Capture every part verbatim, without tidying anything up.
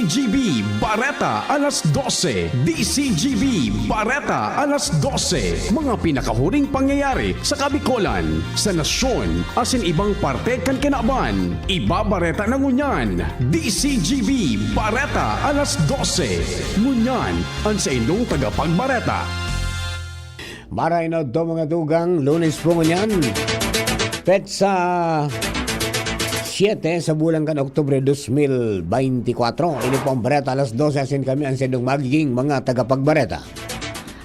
G B Bareta alas dose, D C G B Bareta alas dose, mga pinakahuring pangyayari sa Kabikolan, sa nasyon, asin ibang parte kan kinaban. Ibabareta na ngunyan, D C G B Bareta alas dose. Ngunyan, an saindong tagapagbareta. Maray na udto, mga tugang, Lunes po ngunyan. Petsa siyete sa bulan kan Oktubre dos mil beintikwatro. Ini po ang Bareta alas dose, asin kami an saindong magiging mga tagapagbareta.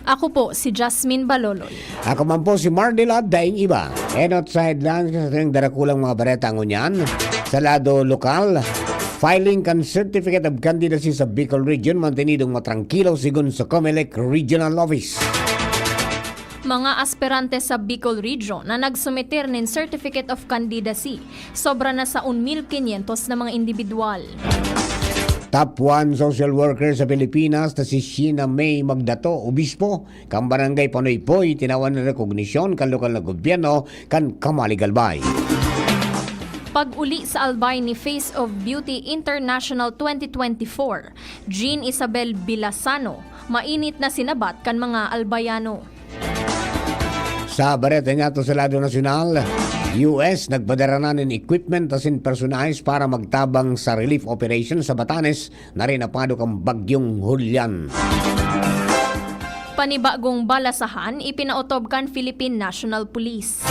Ako po si Jasmine Baloloy. Ako man po si Mardila Daing Iba. Enot sa headlines sa ating darakulang mga bareta ngunyan. Sa lado lokal, filing kan Certificate of Candidacy sa Bicol Region mantinidong matrangkilo, sigon sa Comelec Regional Office. Mga aspirante sa Bicol Region na nagsumitir nin Certificate of Candidacy, sobra na sa un mil quinientos na mga indibidwal. Top one social worker sa Pilipinas na si Sheena May Magdato, obispo kan Barangay Panoypoy, tinawan nin rekognisyon kan lokal na gobyerno kan Camalig, Albay. Pag-uli sa Albay ni Face of Beauty International twenty twenty-four, Jean Isabel Villasano, mainit na sinabat kan mga Albayano. Sa bareta niyato sa lado nasyonal, U S nagpadara na nin equipment asin personahes para magtabang sa relief operation sa Batanes na rinapado kan Bagyong Julian. Panibagong balasahan ipinaotob kan Philippine National Police.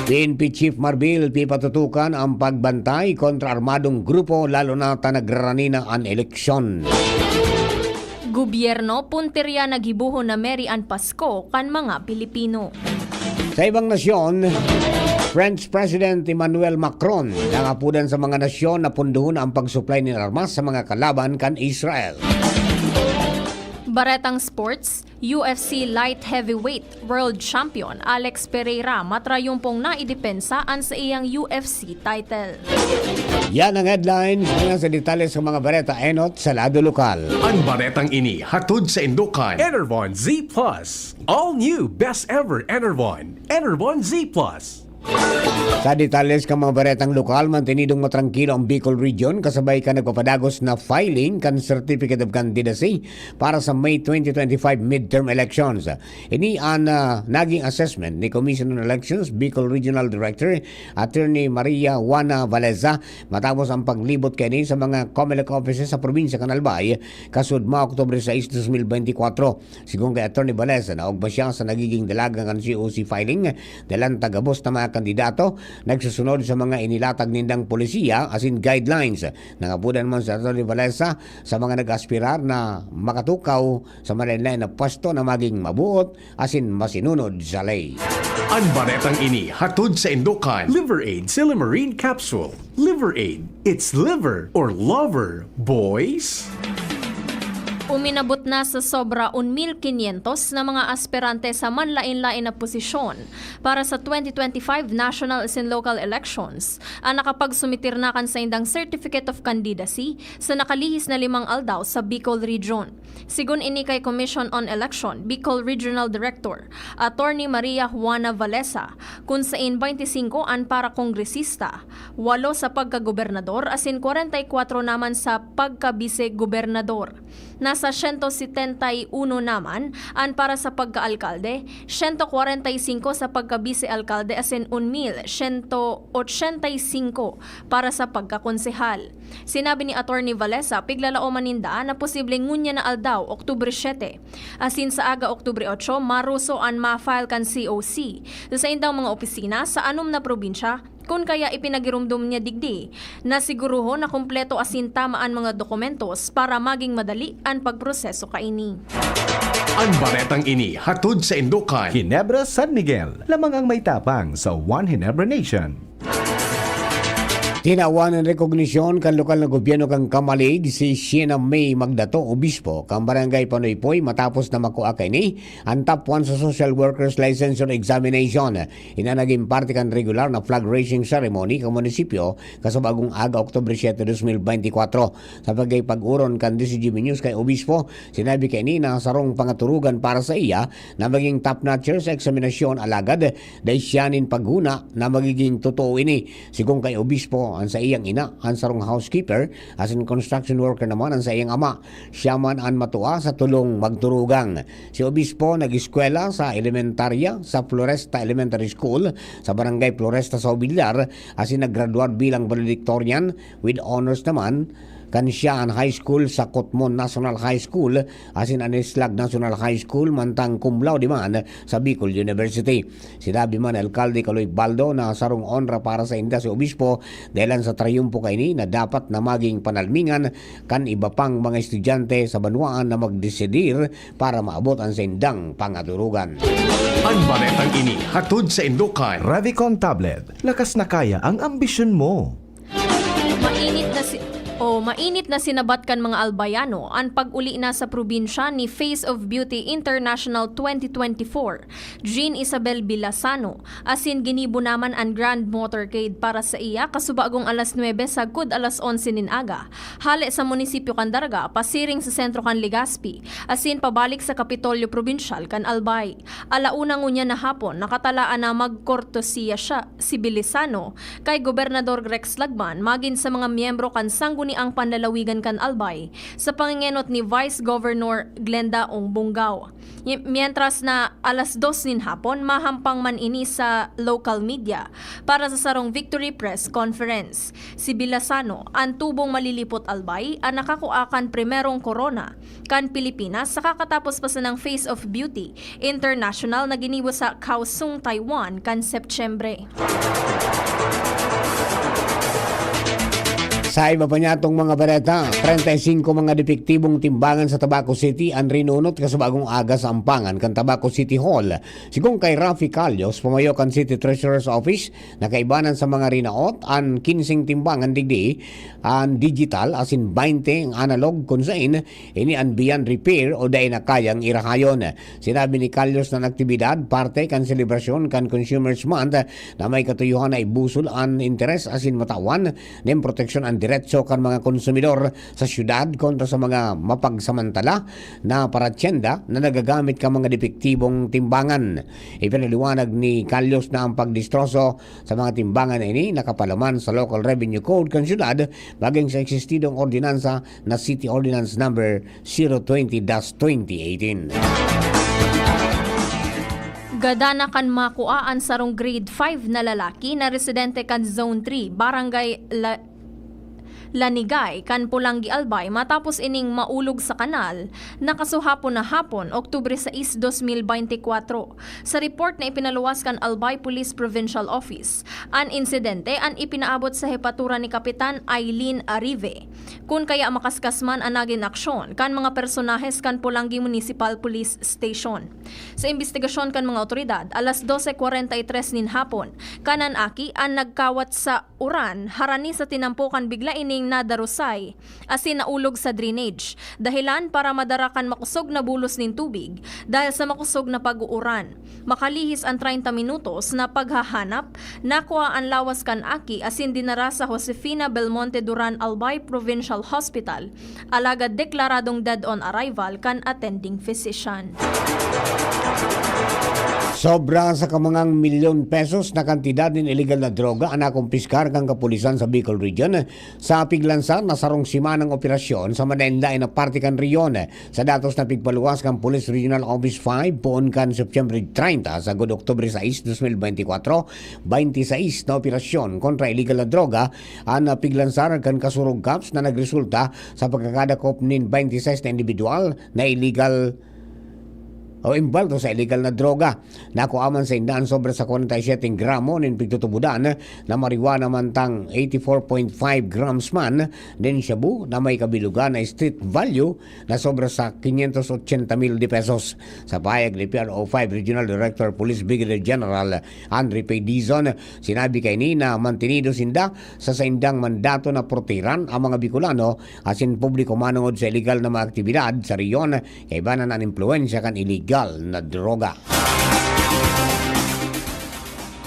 P N P Chief Marbil, pipatutukan ang pagbantay kontra armadong grupo, lalo na ta nagrarani na an eleksyon. Gobyerno, puntirya na gibohon na meri an Pasko kan mga Pilipino. Sa ibang nasyon, French President Emmanuel Macron nangapodan sa mga nasyon na pundohon na ang pagsuplay nin armas sa mga kalaban kan Israel. Baretang sports, U F C light heavyweight world champion Alex Pereira matrayumpong naidepensa an saiyang U F C title. Yan ang headlines. Ngayon sa detalye sa mga bareta, enot sa lado lokal. An baretang ini hatod saindo kan Enervon Z Plus. All new, best ever Enervon. Enervon Z Plus. Sa detalye kan mga baretang lokal, mantinidong matrangkilo ang Bicol Region kasabay kan nagpapadagos na filing kan Certificate of Candidacy para sa May twenty twenty-five midterm elections. Ini an, ah, naging assessment ni Commission on Elections Bicol Regional Director Attorney Maria Juana Valeza matapos ang paglibot kaini sa mga Comelec offices sa probinsya kan Albay, kasud mga Oktubre sais, dos mil beintikwatro. Sigon kay Attorney Valeza, naogma siya sa nagiging dalagan kan C O C filing, dalan ta gabos na mga kandidato nagsusunod sa mga inilatag nindang polisiya asin guidelines. Nangapodan man si Attorney Valeza sa mga nag-aspirar na makatukaw sa malain-lain na pwesto na maging mabuot asin masinunod sa ley. An baretang ini hatod saindo kan Liver Aid Silimarine Capsule. Liver Aid, it's liver or lover, boys! Uminabot na sa sobra un mil quinientos na mga aspirante sa manlain-lain na posisyon para sa twenty twenty-five national asin local elections an nakapagsumitir na kan saindang Certificate of Candidacy sa nakalihis na limang aldaw sa Bicol Region. Sigon ini kay Commission on Election Bicol Regional Director Attorney Maria Juana Valesa, kun sain twenty-five an para kongresista, walo sa pagkagobernador asin kwarenta y kwatro naman sa pagkabise-gobernador. Nasa siyento setenta y uno naman an para sa pagkaalkalde, siyento kwarenta y singko sa pagkabise-alkalde asin un mil siyento ochenta y singko para sa pagkakonsehal. Sinabi ni Attorney Valesa, piglalaoman ninda na posibleng ngunyan na aldaw, Oktubre siete, asin sa aga, Oktubre otso, maruso an ma-file kan C O C sa saindang mga opisina sa anom na probinsya, kun kaya ipinagiromdom niya digdi na siguruhon na kompleto asin tama an mga dokumentos para maging madali an pagproseso kaini. An baretang ini hatod saindo kan Ginebra San Miguel, lamang ang may tapang sa One Ginebra Nation. Tinawan nin rekognisyon kan lokal na gobyerno kan Camalig si Sheena May Magdato, obispo kan Barangay Panoypoy, matapos na makua kaini an top one sa Social Workers Licensure Examination. Ini an nagin parte kan regular na flag raising ceremony kan munisipyo kasabagong aga, Oktubre siete, dos mil beintikwatro. Sa pakikipag-oron kan D C G B News kay obispo, sinabi kaini na sarong pangaturugan para saiya na maging top notcher sa eksaminasyon, alagad dai siya nin paghona na magiging totoo ini. Sigon kay obispo, An saiyang ina, an sarong housekeeper, asin construction worker naman an saiyang ama. Siya man an matua sa tolong magturugang. Si Obispo nag-eskwela sa elementarya sa Floresta Elementary School sa Barangay Floresta sa Obillar, asin naggraduar bilang valedictorian with honors naman. Kan siya an high school sa Kutmon National High School, asin an Islag National High School, mantang cum laude man sa Bicol University. Sinabi man ni Alkalde Kaloy Baldo na sarong onra para sa inda si Obispo dahilan sa trayumpo kaini na dapat na maging panalmingan kan iba pang mga estudyante sa banwaan na magdesidir para maabot an saindang pangaturugan. An baretang ini hatod sa Indokan. Revicon Tablet. Lakas na kaya ang ambisyon mo. Mainit na si o mainit na sinabat kan mga Albayano an pag-uli na sa probinsya ni Face of Beauty International twenty twenty-four, Jean Isabel Villasano, asin ginibo naman an Grand Motorcade para sa iya kasubagong alas nuebe sagkod alas onse nin aga, hale sa munisipyo kan Daraga pasiring sa sentro kan Legazpi, asin pabalik sa Kapitolyo Probinsyal kan Albay. Ala una ngunyan na hapon, nakatalaan na magkortesiya siya, si Villasano, kay Gobernador Rex Lagman magin sa mga miyembro kan Sangguniang Panlalawigan kan Albay sa pangengenot ni Vice Governor Glenda Ong Bunggaw. Mientras na alas dos nin hapon, mahampang man ini sa local media para sa sarong victory press conference. Si Villasano, an tubong malilipot Albay, an nakakua kan primerong korona kan Pilipinas sa kakatapos pa sanang Face of Beauty International na ginibo sa Kaohsiung, Taiwan kan Setyembre. Sa iba pa niyatong mga bareta, treinta y cinco mga depektibong timbangan sa Tabaco City an rinunot kasubagong aga sa ampangan kan Tabaco City Hall. Sigon kay Rafi Calios, pumayo kan City Treasurer's Office, nakaibanan sa mga rinaot an kinseng timbangan digdi an digital asin baynte ang analog, kun sain ini an beyond repair o dai na kayang irahayon. Sinabi ni Calios na an aktibidad parte kan selebrasyon kan Consumers Month na may katuyohan na ibusol an interes asin matawan nin proteksyon an diretso kan mga konsumidor sa syudad kontra sa mga mapagsamantala na paratyenda na nagagamit kan mga depektibong timbangan. Ipinaliwanag ni Calios na ang pagdistroso sa mga timbangan na ini nakapalaman sa Local Revenue Code kan syudad maging sa eksistidong ordinansa na City Ordinance Number zero twenty dash twenty eighteen. Gada na kan makua an sarong grade five na lalaki na residente kan Zone three, Barangay La Lanigay kan Polangui, Albay matapos ining maulog sa kanal na kasuhapon na hapon, Oktubre sais, dos mil bente kwatro. Sa report na ipinaluwas kan Albay Police Provincial Office, an insidente an ipinaabot sa hepatura ni Kapitan Eileen Arrive, kun kaya makaskas man an nagin aksyon kan mga personahes kan Polangui Municipal Police Station. Sa imbestigasyon kan mga otoridad, alas dose kwarenta y tres nin hapon, kan an aki an nagkawat sa uran, harani sa tinampo kan bigla ining nadarusay asin naulog sa drainage. Dahilan para madara kan makosog na bulos nin tubig dahil sa makosog na pag-uuran. Makalihis an treinta minutos na paghahanap, nakua an lawas kan aki asin dinara sa Josefina Belmonte Duran Albay Provincial Hospital, alagad deklaradong dead on arrival kan attending physician. Sobra sa kamangang milyon pesos na kantidad nin iligal na droga an nakumpiskar kan kapulisan sa Bicol Region sa piglansar na sarong simanang operasyon sa madaindain na parte kan rehiyon. Sa datos na pigpaluwas kan Police Regional Office five poon kan Setyembre treinta sagkod Oktubre sais, dos mil bente kwatro, bente sais na operasyon kontra iligal na droga an piglansar kan Kasurog Cops na nagresulta sa pagkakadakop nin bente sais na indibidwal na iligal o embwelto sa iligal na droga. Nakua man sa inda an sobra sa kwarenta y siyete gramo nin pigtutubodan na marijuana mantang eighty-four point five grams man nin shabu na may kabilugan na street value na sobra sa quinientos ochenta mil de pesos. Sa pahayag ni P R O five Regional Director Police Brigadier General Henry P. Dizon, sinabi kaini na mantinido sinda sa saindang mandato na protehiran ang mga Bicolano asin publiko manongod sa iligal na mga aktibidad sa rehiyon kaiba na an impluwensya kan iligal na droga.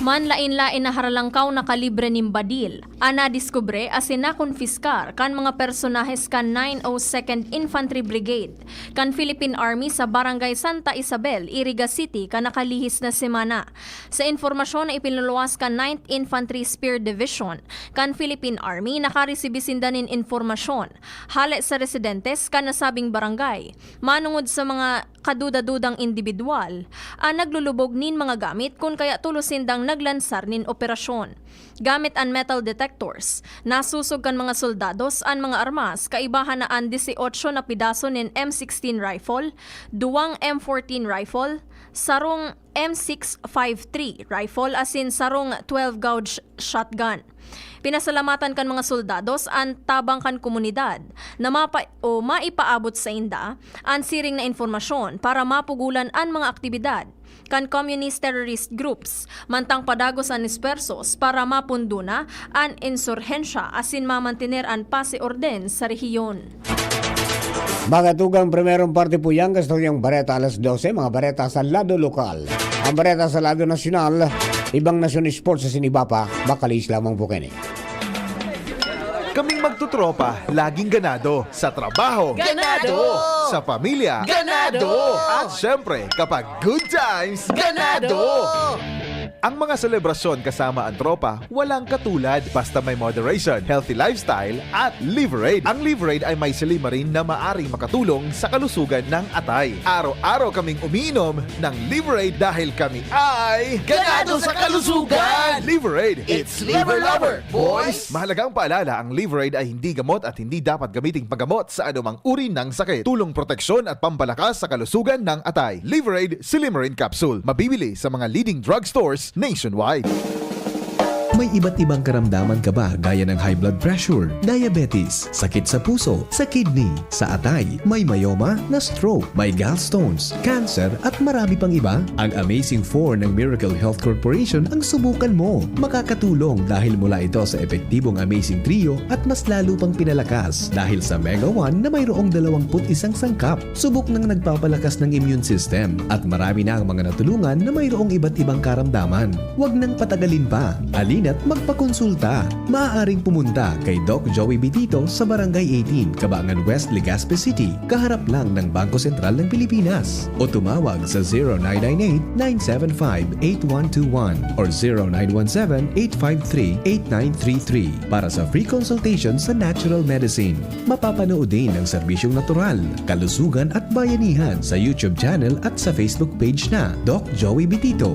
Manlaen-laen na haralangkaw na kalibre nin badil an nadiskubre asin nakonpiskar kan mga personahes kan nine oh second Infantry Brigade kan Philippine Army sa Barangay Santa Isabel, Iriga City, kan nakalihis na semana. Sa impormasyon na ipinuluwas kan Ninth Infantry Spear Division kan Philippine Army, nakaresibi sinda nin impormasyon hale sa residentes kan nasabing barangay manongod sa mga kaduda-dudang indibidwal an naglulubog nin mga gamit kun kaya tolos sindang naglansar nin operasyon. Gamit an metal detectors, nasosog kan mga soldados an mga armas, kaibahan na an dieciocho na pidaso nin M sixteen rifle, duwang M fourteen rifle, sarong M six five three rifle asin sarong twelve gauge shotgun. Pinasalamatan kan mga soldados an tabang kan komunidad na mapa- o maipaabot sainda an siring na impormasyon para mapugolan an mga aktibidad kan communist terrorist groups, mantang padagos an esfuerzos para mapundo na an insurhensya asin mamantener an paz e orden sa rehiyon. Mga tugang, primerong parte po yan, kasto yung bareta alas dose, mga bareta sa lado lokal. Ang bareta sa lado nasyonal, ibang nasyon, sports sa siniba pa, makalihis lamang po kini. Kaming magtotropa, laging ganado. Sa trabaho. Ganado! Sa pamilya. Ganado! At syempre, kapag good times. Ganado! Ang mga selebrasyon kasama ang tropa, walang katulad. Basta may moderation, healthy lifestyle, at Liverade. Ang Liverade ay may silymarin na maaring makatulong sa kalusugan ng atay. Araw-araw kaming umiinom ng Liverade dahil kami ay Ganado sa kalusugan! Liverade! It's Liver Lover, boys! Mahalagang paalala, ang Liverade ay hindi gamot at hindi dapat gamiting panggamot sa anumang uri ng sakit. Tulong proteksyon at pampalakas sa kalusugan ng atay. Liverade Silymarin Capsule. Mabibili sa mga leading drugstores nationwide. May iba't ibang karamdaman ka ba, gaya ng high blood pressure, diabetes, sakit sa puso, sa kidney, sa atay, may myoma, na-stroke, may gallstones, cancer, at marami pang iba? Ang Amazing Four ng Miracle Health Corporation ang subukan mo. Makakatulong dahil mula ito sa epektibong Amazing Trio at mas lalo pang pinalakas dahil sa Mega One na mayroong dalawampu't isang sangkap. Subok nang nagpapalakas ng immune system at marami na ang mga natulungan na mayroong iba't ibang karamdaman. Huwag nang patagalin pa. Halina't magpakonsulta. Maaaring pumunta kay Doc Joey Bitito sa Barangay eighteen, Cabangan West, Legazpi City, kaharap lang ng Bangko Sentral ng Pilipinas. O tumawag sa zero nine nine eight, nine seven five, eight one two one or zero nine one seven, eight five three, eight nine three three para sa free consultation sa natural medicine. Mapapanood din ang serbisyong natural, kalusugan at bayanihan sa YouTube channel at sa Facebook page na Doc Joey Bitito.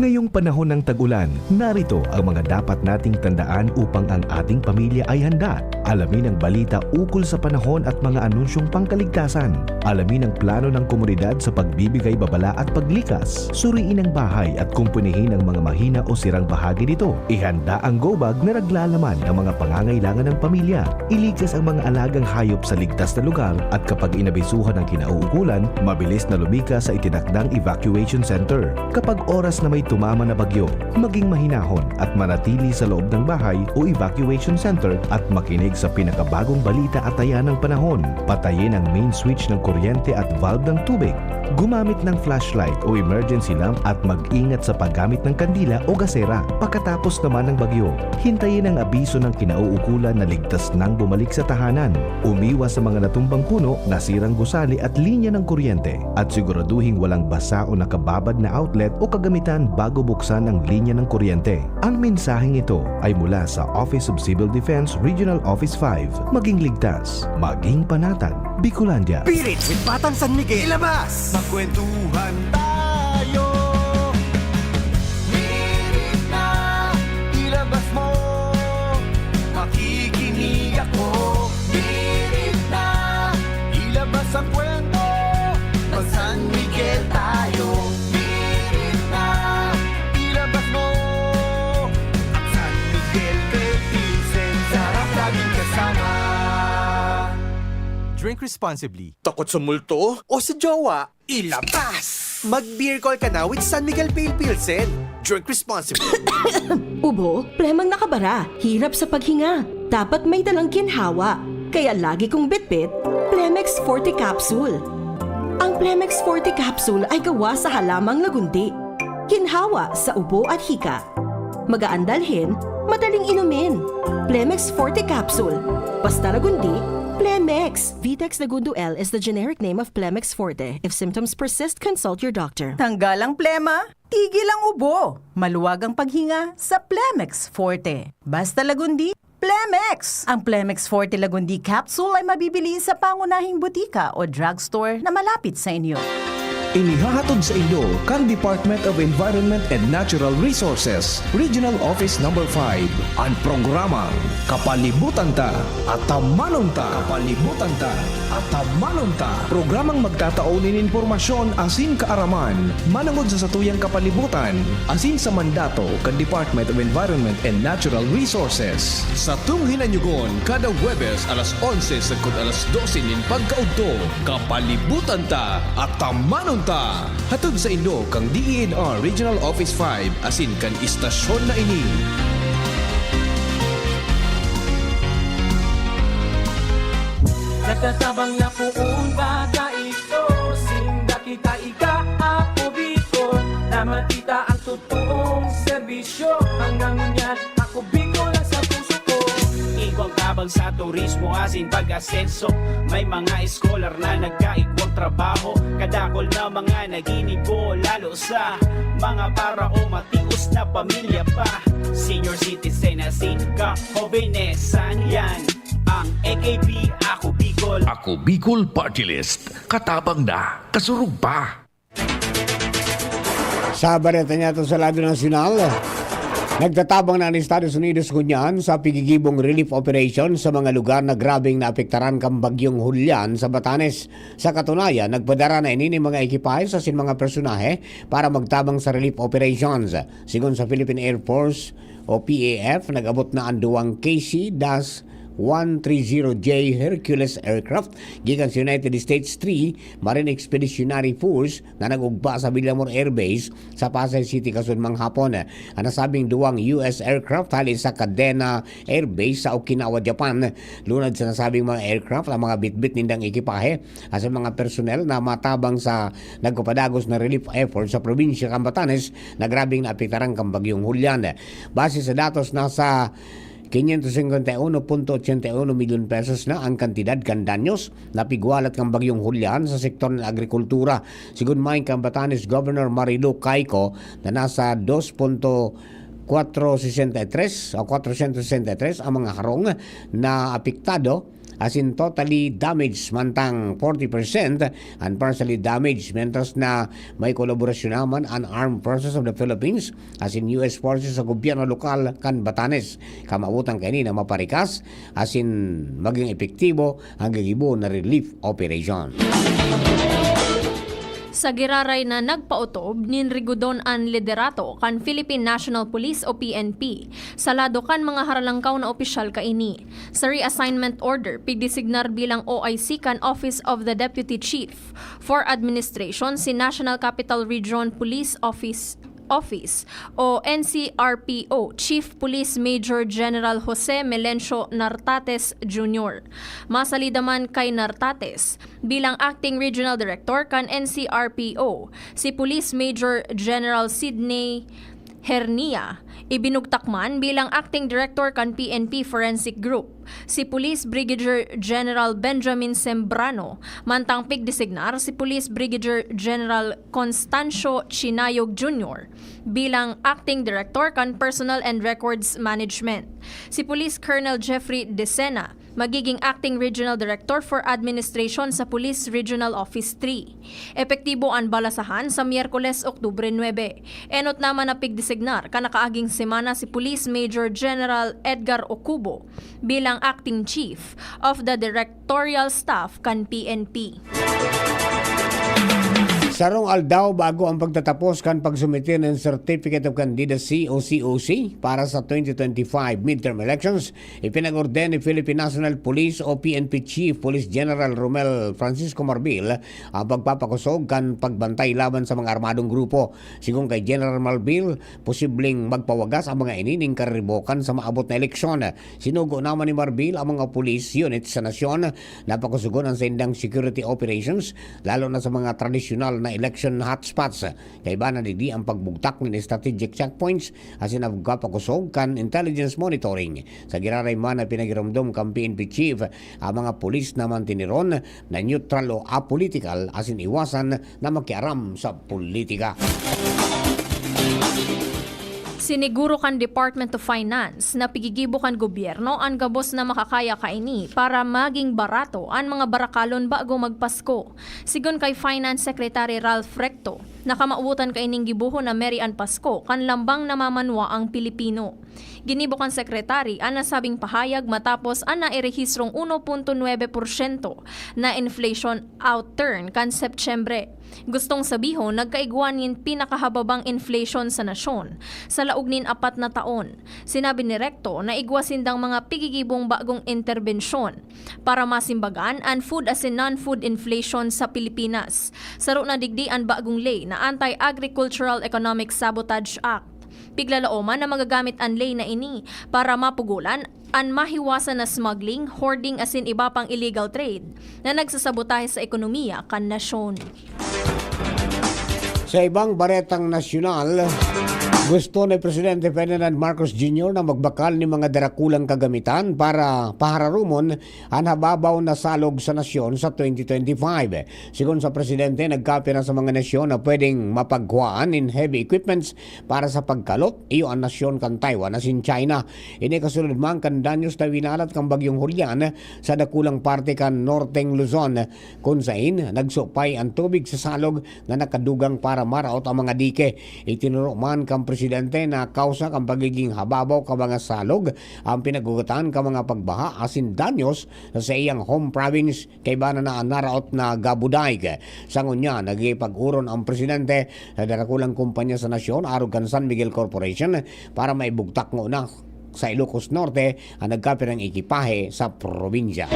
Ngayong panahon ng tag-ulan, narito ang mga dapat nating tandaan upang ang ating pamilya ay handa. Alamin ang balita ukol sa panahon at mga anunsyong pangkaligtasan. Alamin ang plano ng komunidad sa pagbibigay babala at paglikas. Suriin ang bahay at kumpunihin ang mga mahina o sirang bahagi nito. Ihanda ang go bag na naglalaman ng mga pangangailangan ng pamilya. Iligtas ang mga alagang hayop sa ligtas na lugar at kapag inabisuhan ang kinauukulan, mabilis na lumikas sa itinakdang evacuation center. Kapag oras na may tumama na bagyo, maging mahinahon at manatili sa loob ng bahay o evacuation center at makinig sa pinakabagong balita at taya ng panahon. Patayin ang main switch ng kuryente at valve ng tubig. Gumamit ng flashlight o emergency lamp at mag-ingat sa paggamit ng kandila o gasera. Pagkatapos naman ng bagyo, hintayin ang abiso ng kinauukulan na ligtas nang bumalik sa tahanan. Umiwas sa mga natumbang puno, nasirang gusali at linya ng kuryente, at siguraduhing walang basa o nakababad na outlet o kagamitan bago buksan ang linya ng kuryente. Ang mensaheng ito ay mula sa Office of Civil Defense Regional Office five. Maging ligtas, maging panatag. Bicolandia. Pirit with Batang San Miguel. Ilabas! Magkwentuhan tayo. Pirit na, ilabas mo. Makikinig ako. Pirit na, ilabas ang kwento. Mag San Miguel tayo. Pirit na, ilabas mo. At San Miguel Pale Pilsen, sarap laging kasama. Drink responsibly. Takot sa multo o sa jowa? Ilabas! Mag-beer call ka na with San Miguel Pale Pilsen. Drink responsibly. Ubo, plemang nakabara, hirap sa paghinga. Dapat may dalang ginhawa. Kaya lagi kong bitbit, Plemex Forte Capsule. Ang Plemex Forte Capsule ay gawa sa halamang lagundi. Ginhawa sa ubo at hika. Magaan dalhin, madaling inumin. Plemex Forte Capsule. Basta Lagundi, Plemex. Vitex Lagundo L is the generic name of Plemex Forte. If symptoms persist, consult your doctor. Tanggal ang plema, tigil ang ubo. Maluwag ang paghinga sa Plemex Forte. Basta Lagundi, Plemex! Ang Plemex Forte Lagundi Capsule ay mabibili sa pangunahing butika o drugstore na malapit sa inyo. Inihahatod sa inyo kan Department of Environment and Natural Resources, Regional Office Number five, an programang Kapalibutan Ta, Atamanon Ta. Kapalibutan Ta, Atamanon Ta. Programang magtatao nin impormasyon asin kaaraman manongod sa satuyang kapalibutan asin sa mandato kan Department of Environment and Natural Resources. Satong hinanyugon kada Huwebes alas onse sagkod alas dose nin pagkaudto. Kapalibutan Ta, Atamanon Ta. Hatod sa inyo kan D E N R Regional Office five asin kan istasyon na ini. Nagtatabang na poon baga ito, sinda kita ika, Ako Bicol, na makita ang totoong serbisyo. Hanggang ngunyan, Ako Bicol ang sa puso ko. Igwang tabang sa turismo asin pag-asenso. May mga scholar na nagkaigwang trabaho. Kadakol na mga naginibo, lalo sa mga para o matios na pamilya pa. Senior citizen asin kahobenesan, yan ang A K P, Ako Bicol. Ako Bicol Party List. Katabang na, kasurog pa. Sa bareta niya to sa lado nasyonal, nagtatabang na ang Estados Unidos ngunyan sa pigigibong relief operation sa mga lugar na grabeng naapektaran kan Bagyong Julian sa Batanes. Sa katunayan, nagpadara na ini nin mga ekipahe asin mga personahe para magtabang sa relief operations. Sigon sa Philippine Air Force o P A F, nag-abot na an duwang K C dash one three zero J Hercules aircraft gikan sa United States three Marine Expeditionary Force na nag-ugba sa Villamor Air Base sa Pasay City, Quezon, manghapon. An nasabing duwang U S aircraft hali sa Cadena Air Base sa Okinawa, Japan. Lunad sa nasabing mga aircraft ang mga bitbit nindang ekipahe asin mga personnel na matabang sa nagpapadagos na relief effort sa probinsya kan Batanes na grabeng naapektaran kan Bagyong Julian. Base sa datos, nasa quinientos cincuenta y uno punto ochenta y uno milyon pesos na ang kantidad kan danyos na pigwalat kan Bagyong Julian sa sektor ng agrikultura. Sigon main kan Batanes Governor Marilu Caico na nasa dos punto kwatro sesenta y tres o kwatrosyentos sesenta y tres ang mga harong na apektado asin totally damaged, mantang forty percent an partially damaged, mientras na may kolaborasyon naman an Armed Forces of the Philippines asin U S Forces sa gobyerno lokal kan Batanes. Kamaabotan kaini na maparikas asin maging epektibo ang gigibo na relief operation. Sa giraray na nagpaotob nin rigodon an liderato kan Philippine National Police o P N P, sa lado kan mga haralangkaw na opisyal kaini. Sa reassignment order, pigdesignar bilang O I C kan Office of the Deputy Chief for Administration si National Capital Region Police Office Office o N C R P O Chief Police Major General Jose Melencio Nartates Junior. Masalida man kay Nartates bilang Acting Regional Director kan N C R P O si Police Major General Sidney Hernia. Ibinugtak man bilang Acting Director kan P N P Forensic Group si Police Brigadier General Benjamin Sembrano, mantang pigdesignar si Police Brigadier General Constancio Chinayog Junior bilang Acting Director kan Personnel and Records Management. Si Police Colonel Jeffrey Decena magiging Acting Regional Director for Administration sa Police Regional Office three. Epektibo an balasahan sa Miyerkules, Oktubre nuebe. Enot naman na pigdesignar kan nakaaging semana si Police Major General Edgar Okubo bilang Acting Chief of the Directorial Staff kan P N P. Sarong aldaw bago ang pagtatapos kan pagsumite nin Certificate of Candidacy o C O C para sa twenty twenty-five midterm elections, ipinag-orden ni Philippine National Police o P N P Chief Police General Romel Francisco Marbil ang pagpapakosog kan pagbantay laban sa mga armadong grupo. Sigon kay General Marbil, posibleng magpawagas ang mga ini nin karibokan sa maabot na eleksyon. Sinugo naman ni Marbil ang mga police unit sa nasyon na pakusugon an saindang security operations, lalo na sa mga tradisyonal na election hotspots. Kaiba na digdi ang pagbugtak nin strategic checkpoints asin nagpapakusog kan intelligence monitoring. Sa giraray man na pinagiromdom kan P N P chief, ang mga pulis na mantiniron na neutral o apolitical asin iwasan na makiaram sa politika. Siniguro kan Department of Finance na pigigibo kan gobyerno an gabos na makakaya kaini para maging barato an mga barakalon bago magpasko. Sigon kay Finance Secretary Ralph Recto, nakamawotan kaining gibohon na Merry an Pasko kan lambang namamanwa ang Pilipino. Ginibo kan Secretary an nasabing pahayag matapos an nairehistrong uno punto nuebe porsyento na inflation outturn kan Setyembre. Gustong sabihon, nagkaigwa nin pinakahababang inflation sa nasyon sa laog nin apat na taon. Sinabi ni Recto na igwa sindang mga pigigibong bagong interbensyon para masimbagan an food asin non-food inflation sa Pilipinas. Saro na digdi an bagong ley na Anti-Agricultural Economic Sabotage Act. Piglalaoman na magagamit an ley na ini para mapugolan an mahiwasan na smuggling, hoarding asin iba pang illegal trade na nagsasabotahe sa ekonomiya kan nasyon. Sa ibang baretang nasyonal, gusto ni Presidente Ferdinand Marcos Junior na magbakal nin mga darakulang kagamitan para pahararumon an hababaw na salog sa nasyon sa twenty twenty-five. Sigon sa presidente, nagkapira sa mga nasyon na pwedeng mapagkuhaan nin heavy equipments para sa pagkalot, iyo an nasyon kan Taiwan asin China. Ini kasunod man kan danyos na winalat kan Bagyong Julian sa dakulang parte kan Norteng Luzon, kun sain nagsupay an tubig sa salog na nakadugang para maraot ang mga dike. Itinuro man kan presidente na kausa kan pagiging hababaw kan mga salog ang pinag-ugatan kan mga pagbaha asin danyos sa iyang home province, kaiba na na an naraot na Gabudaig. Sa ngunyan, nagipag-oron ang presidente sa darakulang kumpanya sa nasyon, arog kan San Miguel Corporation, para maibugtak ngona sa Ilocos Norte ang nagkapirang ekipahe sa probinsya.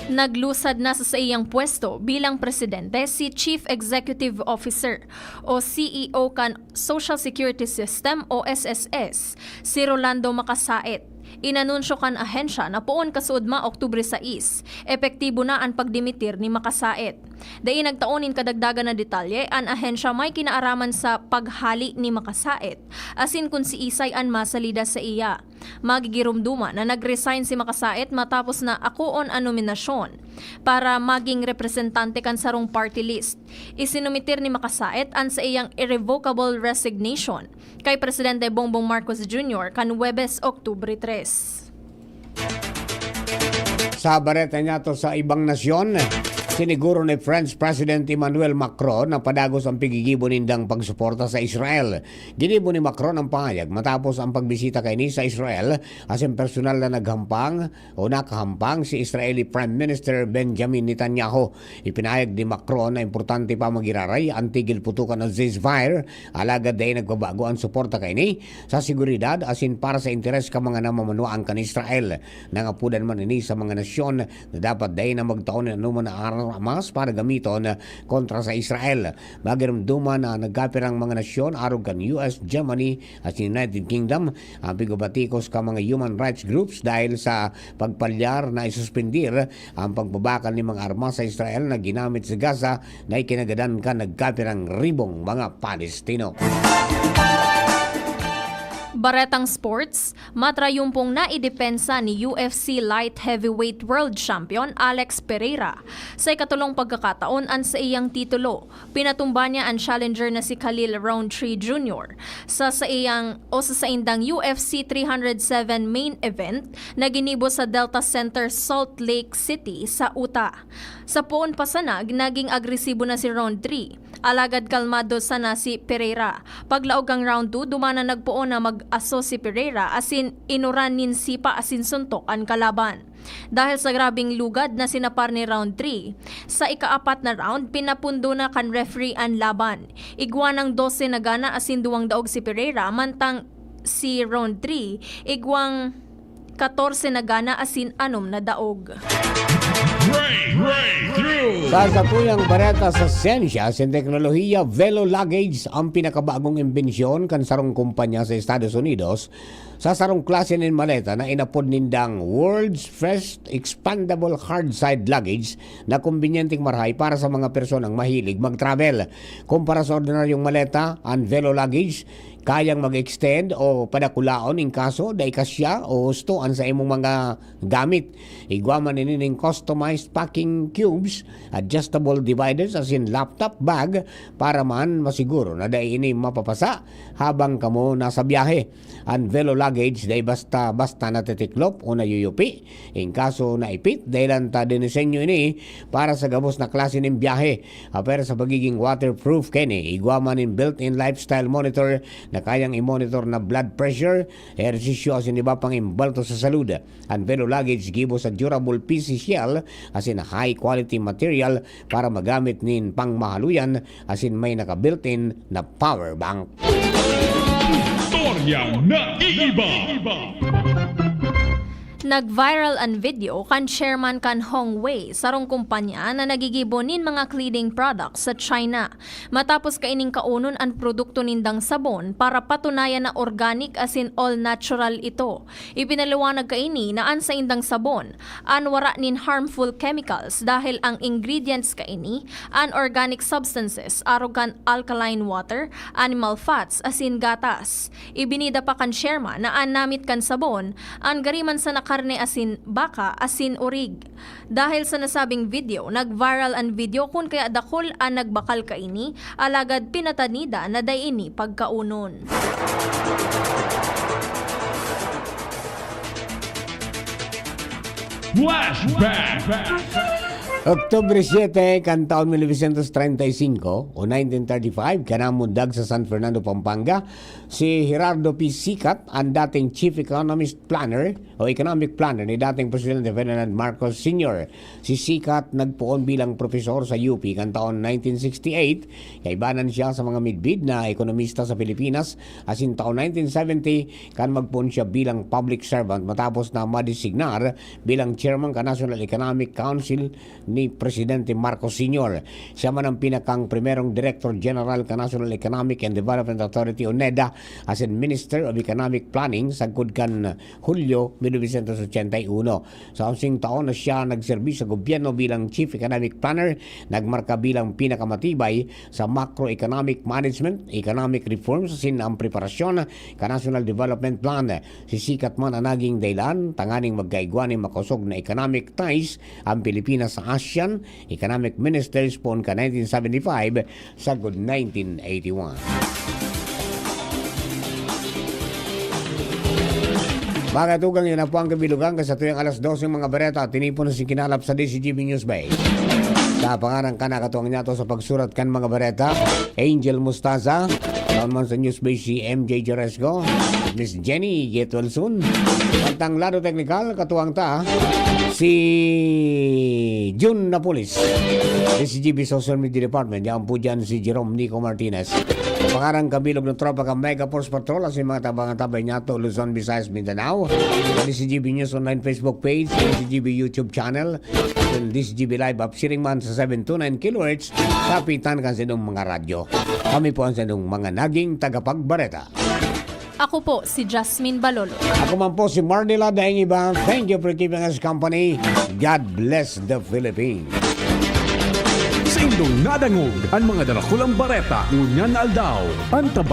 Naglusad na sa saiyang pwesto bilang presidente si Chief Executive Officer o C E O kan Social Security System o S S S, si Rolando Macasaet. Inanunsyo kan ahensya na poon kasuodma, Oktubre sais, epektibo na an pagdimitir ni Macasaet. Dai nagtao nin kadagdagan na detalye an ahensya may kinaaraman sa paghali ni Macasaet, asin kun siisay an masalida saiya. Magigiromdoman na nag-resign si Macasaet matapos na akoon an nominasyon para maging representante kan sarong party list. Isinumitir ni Macasaet an saiyang irrevocable resignation kay Presidente Bongbong Marcos Junior kan Huwebes, Oktubre tres. Sa bareta niyato sa ibang nasyon, siniguro ni French President Emmanuel Macron na padagos ang pigigibo nindang pagsuporta sa Israel. Ginibo ni Macron ang pahayag matapos ang pagbisita kaini sa Israel asin personal na naghampang o nakahampang si Israeli Prime Minister Benjamin Netanyahu. Ipinahayag ni Macron na importante pa magiraray an tigil putukan o ceasefire, alagad dai nagbabago an suporta kaini sa seguridad asin para sa interes kan mga namamanwaan kan Israel. Nangapodan man ini sa mga nasyon na dapat dai na magtao nin anoman na armas para gamiton kontra sa Israel. Magiromdoman na nagkapirang mga nasyon arog kan U S, Germany, asin United Kingdom ang pigbabatikos kan mga human rights groups dahil sa pagpalyar na isuspendir ang pagbabakal nin mga armas sa Israel na ginamit sa Gaza na ikinagadan kan nagkapirang ribong mga Palestino. Baretang sports, matrayumpong naidepensa ni U F C light heavyweight world champion Alex Pereira sa ikatolong pagkakataon an saiyang titulo. Pinatumba niya an challenger na si Khalil Rountree Junior sa saiyang o sa saindang U F C three hundred seven main event na ginibo sa Delta Center, Salt Lake City, sa Utah. Sa poon pa sana, naging agresibo na si Rountree, alagad kalmado sana si Pereira. Paglaog kan round two, duman na nagpoon na mag-aso si Pereira asin inuran nin sipa asin suntok an kalaban. Dahil sa grabeng lugad na sinapar ni Rountree, sa ikaapat na round, pinapundo na kan referee an laban. Igwa nang dose na gana asin duwang daog si Pereira, mantang si Rountree, igwang katorse na gana asin anom na daog. Breakthrough! Sa satuyang bareta sa siyensya asin teknolohiya, Velo Luggage, ang pinakabagong imbensyon kan sarong kumpanya sa Estados Unidos sa sarong klase nin maleta na inapod nindang World's First Expandable Hard Side Luggage na kumbinyenteng marahay para sa mga personang mahilig mag-travel. Kumpara sa ordinaryong maleta, an Velo Luggage kayang mag-extend o padakulaon in kaso dai kasya o husto an sa imong mga gamit. Igwa man ini nin customized packing cubes, adjustable dividers asin laptop bag para man masiguro na dai ini mapapasa habang kamo nasa biyahe. An Velo Luggage dai basta-basta natitiklop o nayuyupi. In kaso naipit, dahilan ta dinisenyo ini para sa gabos na klase nin biyahe. Apwera sa pagiging waterproof kaini, igwa man nin built-in lifestyle monitor na kayang i-monitor na blood pressure, ehersisyo asin iba pang imbalto sa salud. An Velo Luggage gibo sa durable P C shell asin high quality material para magamit nin pangmahaluyan asin may naka-built-in na power bank. Istorya na iiba. Nag-viral an video kan chairman kan Hongwei, sarong kumpanya na nagigibo nin mga cleaning products sa China. Matapos kaining kaunon an produkto nindang sabon para patunayan na organic asin all-natural ito. Ipinaliwanag kaini na an saindang sabon, an wara nin harmful chemicals dahil ang ingredients kaini an organic substances arog kan alkaline water, animal fats asin gatas. Ibinida pa kan chairman na an namit kan sabon an gari man sana karne asin baka asin orig. Dahil sa nasabing video, nag-viral an video kun kaya dakul an nagbakal kaini, alagad pinatanida na dai ini pagkaunon. Flashback! Oktubre siete kan taon mil novecientos treinta y cinco o nineteen thirty-five, kanamundag sa San Fernando, Pampanga, si Gerardo P. Sicat, ang dating chief economist planner o economic planner ni dating Presidente Ferdinand Marcos Senior. Si Sicat nagpoon bilang propesor sa U P kan taon nineteen sixty-eight. Kaibanan siya sa mga midbid na ekonomista sa Pilipinas, asin taon nineteen seventy kan magpoon siya bilang public servant matapos na madesignar bilang chairman kan National Economic Council ni Presidente Marcos Senior. Siya man ang pinakang primerong Director General kan National Economic and Development Authority o NEDA asin Minister of Economic Planning sagkod kan Hulyo mil novecientos ochenta y uno. Sa using taon na siya nagserbi sa gobyerno bilang Chief Economic Planner, nagmarka bilang pinakamatibay sa macroeconomic management, economic reforms asin ang preparasyon kan National Development Plan. Si Sicat man ang naging dahilan tanganing magkaigwa nin makosog na economic ties ang Pilipinas sa ASEAN, economic ministers poon kan nineteen seventy-five sagkod nineteen eighty-one. Mga tugang, yan na po ang kabilugan kan satuyang alas dose mga bareta. Tinipon na si kinalap sa D C G B News Bay. Sa pangaran kan nakatuwang niyato sa pagsurat kan mga bareta, Angel Mostaza, taon man sa News Bay si M J Joresco, Miss Jenny Getwelson. At ang lado teknikal, katuwang ta, si Jun Napoles. D C G B Social Media Department, yan po dyan si Jerome Nico Martinez. Pangaran kabilog ng tropa ka Mega Force Patrol, asin mga tabang-tabay niyato, Luzon, Visayas, Mindanao. Sa D C G B News Online Facebook page, D C G B YouTube channel, and D C G B Live app, siring man sa seven two nine kilohertz, kapitan kan sa inyong mga radyo. Kami po ang sa inyong mga naging tagapagbareta. Ako po si Jasmine Balolo. Ako man po si Marnila Daingiba. Thank you for keeping us company. God bless the Philippines. Sa indong nadangog an mga darakulang bareta ngunyan na aldaw. An Tabay